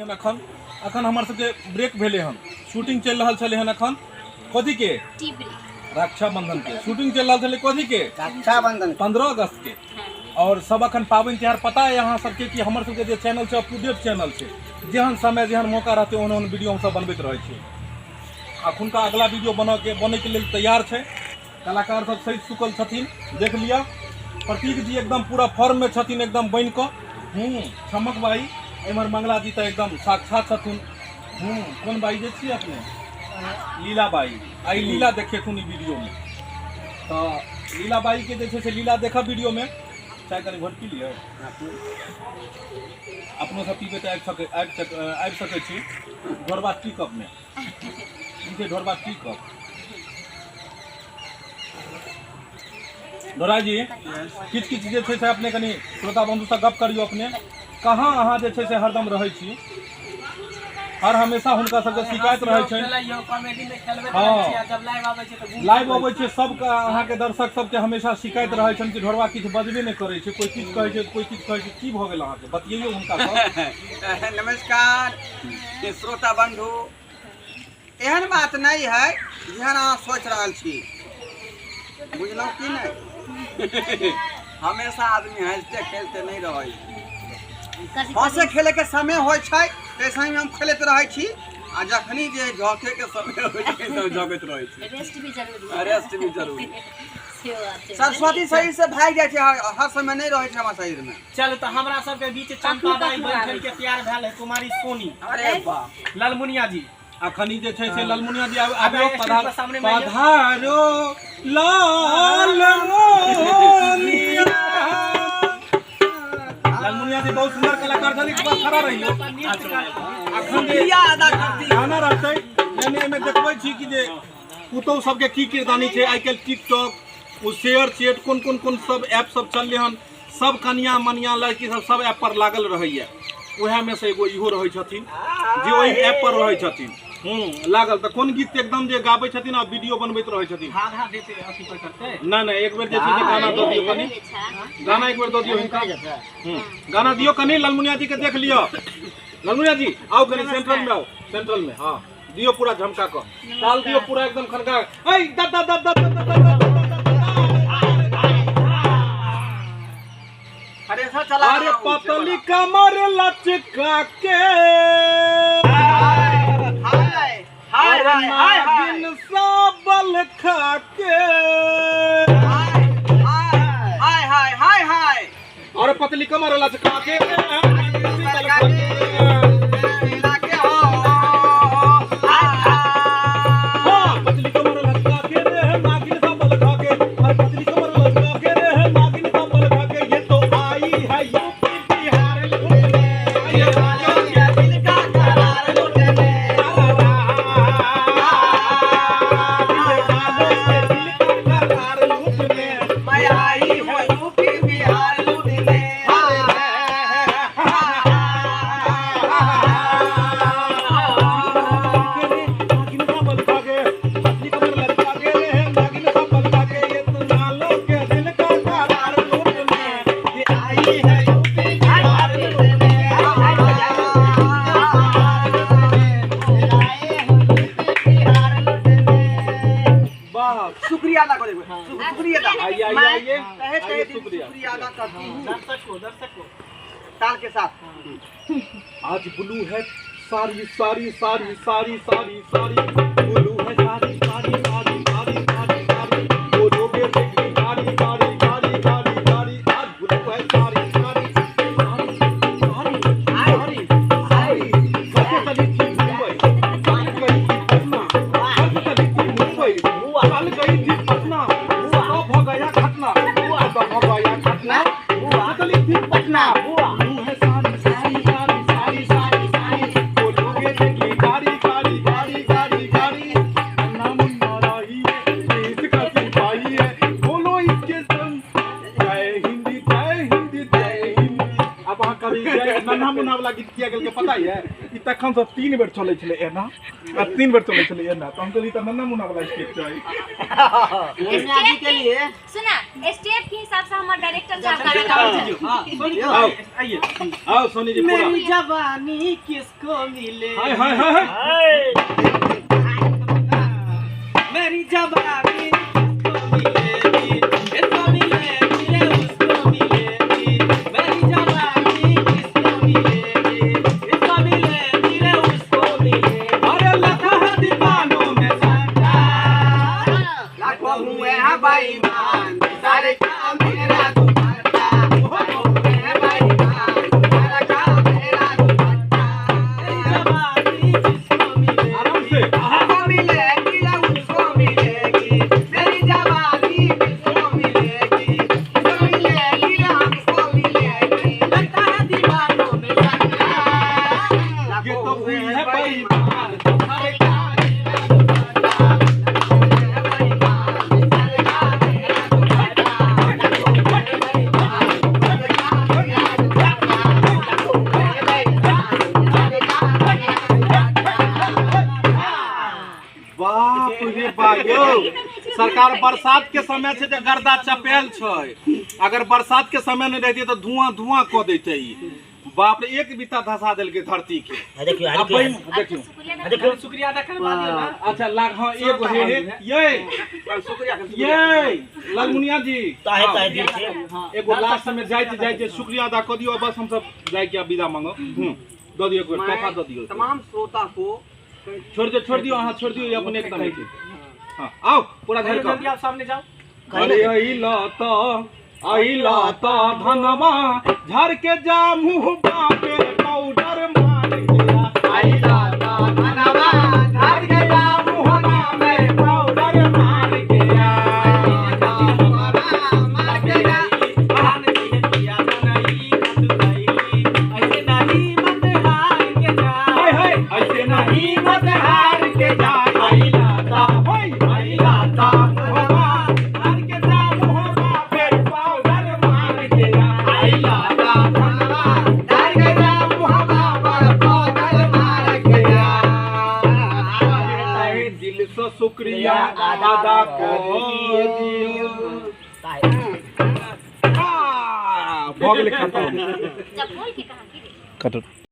हन अखन अखन हमर सबके ब्रेक भेलै हन, शूटिंग चलि रहल छलै हन अखन कथी के? रक्षाबंधन के शूटिंग चलि रहल छलै। कथी के? रक्षाबंधन, 15 अगस्त के। और सब अखन पाबनि तिहार पता है अहाँ सबके कि हमर सबके जे चैनल छै up two debt channel छै, जेहन समय जेहन मौका रहतै ओहन ओहन वीडियो हमसब बनबैत रहै छियै। अखुनका अगला वीडियो बनऽ के बनैके लेल तैयार छै, कलाकार सब सहि चुकल छथिन, देख लिअ। प्रतीक जी एकदम पूरा फॉर्म में छथिन, एकदम बनि कऽ। चमक भाई, एम्हर मंगला जी तऽ एकदम साक्षात छथुन। कोन बाई जे छी अपने? लीला बाई। आइ लीला देखेथुन ई वीडियो में, तऽ लीला बाई के जे छै से लीला देखब वीडियो में। चाय कनि घोट पी लिअ, अपनो सब पीबै तऽ आबि सकै छी ढोरबा टी कप में। ई छै ढोरबा टी कप। ढोरा जी, किछु किछु जे छै से अपने कनि श्रोता बंधुसँ गप करियौ। अपने कहाँ अहाँ जे छै से हरदम रहै छी, हर हमेशा हुनका सबके शिकायत रहै छै। हँ, लाइव अबै छै सबके, अहाँके दर्शक सबके हमेशा शिकायत रहै छनि कि ढोरबा किछु बजबे नहि करै छै, कोइ किछु कहै छै, कोइ किछु कहै छै। की भऽ गेल अहाँके? बतियैयौ हुनका सब। नमस्कार श्रोता बंधु, एहन बात नहि है जेहन अहाँ सोचि रहल छी, बुझलहुँ कि नहि? हमेशा आदमी हँसते खेलते नहि रहै छै। हँसे खेलैके समय होइ छै ताहि समयमे हम खेलैत रहै छी, आ जखनी जे झोंके समय होइ छै तऽ झोंकैत रहै छी। रेस्ट भी जरूरी है। रेस्ट भी जरूरी। सेहो बात छै। सरस्वती शरीर से भागि जाइ छै, हर हर समय नहि रहै छै हमरा शरीर मे। चलू तऽ हमरा सबके बीच चंपा बाई बनि ठनि के तैयार भेल है, कुमारी सोनी। अरे वाह, ललमुनिया जी। अखन ई जे छै से ललमुनिया जी आब आब आबियौ, स्टेज पधार पर सामने मे आइयौ। पधारो लालमुनिया। ललमुनिया जी बहुत सुंदर कलाकार छथिन, एक बार खड़ा रहियौ। अखन जे शुक्रिया अदा करती गाना रहतै, यानी एहिमे देखबै छी कि जे पुतहु सबके की किरदानी छै। आइ काल्हि टिकटॉक, ओ शेयर चैट, कोन कोन कोन सब ऐप सब चललै हन, सब कनिया मनिया लड़की सब सब ऐप पर लागल रहैया। उएह में से एगो इहो रहै छथिन जे ओहि ऐप पर रहै छथिन लागल। तऽ कोन गीत एकदम जे गाबै छथिन आ वीडियो बनबैत रहै छथिन? आधा देते अथी पर करते। नहि नहि, एक बेर जे छै से गाना दऽ दियौ कनि, गाना एक बेर दऽ दियौ हिनका। गाना दियौ कनि, ललमुनिया जी के देख लिअ। ललमुनिया जी आउ कनि सेंट्रल में आउ, सेंट्रल में। हाँ, दियौ पूरा झमका कऽ ताल दियौ, पूरा एकदम खनका। ऐ दा दा दा दा दा दा दा दा। थ्रेसर चला अरे रहा हूँ, पतली कमर लचका के, हाय हाय अरे हाय हाय हाय नागिन साबल खा के, हाय हाय हाय हाय हाय। अरे पतली कमर लचका के, नागिन साबल खा के। लागे हो हाय हाय। हाँ, पतली कमर लचका के रे नागिन साबल खा के, अरे पतली कमर लचका के रे नागिन साबल खा के, ये तो आई है यूपी बिहार लूटने, ये वालों के दिल का करार लूटने, मैं आई हूँ यूपी बिहार लूटने। बिहार लूटने। शुक्रिया अदा करेंगे, शुक्रिया अदा। आइए आइए आइए। तहे तहे आइए, दिल शुक्रिया। शुक्रिया अदा करती हूँ दर्शक को, दर्शक को ताल के साथ। आज ब्लू है सारी सारी सारी सारी सारी सारी, ब्लू है सारी सारी सारी सारी सारी सारी, बोलोगे देखी गाड़ी गाड़ी गाड़ी गाड़ी गाड़ी। आज ब्लू है सारी सारी सारी सारी सारी सारी। सबसे चली थी मुंबई, कल गई थी पटना, कल चली थी मुंबई, कल गई थी पटना, तो भ गया घटना, तो भ गया घटना, चली थी पटना। ब्लू है सारी सारी सारी सारी सारी सारी, बोलोगे देखी गाड़ी गाड़ी गाड़ी गाड़ी गाड़ी। मुन्ना वाला गीत किया गेल के पता है ई तखन से 3 बेर चलै छलै एना आ 3 बेर चलै छलै एना, त हम कहली त नन्ना मुन्ना वाला स्टेप चाही। स्टेप के लिए सुना, स्टेप के हिसाब से हमर डायरेक्टर साहब गाना गावे। हां सोनी आओ। आइए आओ सोनी जी पूरा। मेरी जवानी किसको मिले, हाय हाय हाय मेरी जवानी किसको मिलेगी, इसको मिलेगी रे उसको मिलेगी, मेरी जवानी किसको मिलेगी, इसको मिलेगी रे उसको मिलेगी। अरे लखा है दीवानों में संता, लाखों हुए हैं बेईमान, सारे काम मेरा दुपट्टा, हुए हैं बेईमान, सारा काम मेरा दुपट्टा। मेरी जवानी किसको मिलेगी, आराम से। उसको मिलेगी या उसको मिलेगी, मेरी जवानी किसको मिलेगी, उसको मिलेगी या हमको मिलेगी, लगता है दीवानों में संता। ये लाखों तो हुए हुई हैं है बेईमान, बेईमान। सारे काम मेरा दुपट्टा, लाखों हुए हैं बेईमान, सारे काम मेरा दुपट्टा, लाखों हुए हैं बेईमान, सारे काम मेरा दुपट्टा, लाखों हुए हैं बेईमान, सारे काम मेरा दुपट्टा। बाप रे बाप यौ, सरकार बरसात के समय छै जे गर्दा चपेल छै, अगर बरसात के समय नहीं रहती तो धुआं धुआं कऽ दैते ई। बाप रे एक बीता धसा देलकै धरती के। देखियो आ देखियो देखियो शुक्रिया अदा करवा दियो ना। अच्छा लाग हाँ एगो हे हे ये शुक्रिया ये लालमुनिया जी ताहे ताहे दिल से एगो लास्ट में जाइत जाइत शुक्रिया अदा कऽ दियौ, बस हम सब जाय के विदा मांगो। दऽ दियौ एक बेर तोहफा दऽ दियौ तमाम श्रोता को। छोड़ दियौ अहाँ, छोड़ दियौ अपने एकदम हेतै। हाँ आओ पूरा घर जल्दी आप सामने जाओ। अरे अइला त धनवा झर के जा मुँह बापे पाउडर मार के आइला ता धनवा झर के जा मुँह में पाउडर मार के मार के जा। आन की पिया बनाई खत गईली, ऐसे नहीं मत हार के जा, हाय हाय ऐसे नहीं मत हार के जा। अइला त होय अइला त धनवा झर के जा मुँह बापे पाउडर मार के आइला ता धनवा झर के जा मुँह पर पाउडर मार के जा। दिल से शुक्रिया अदा कर दियो। भऽ गेलै खतम। जब बोल के कहा की कटो।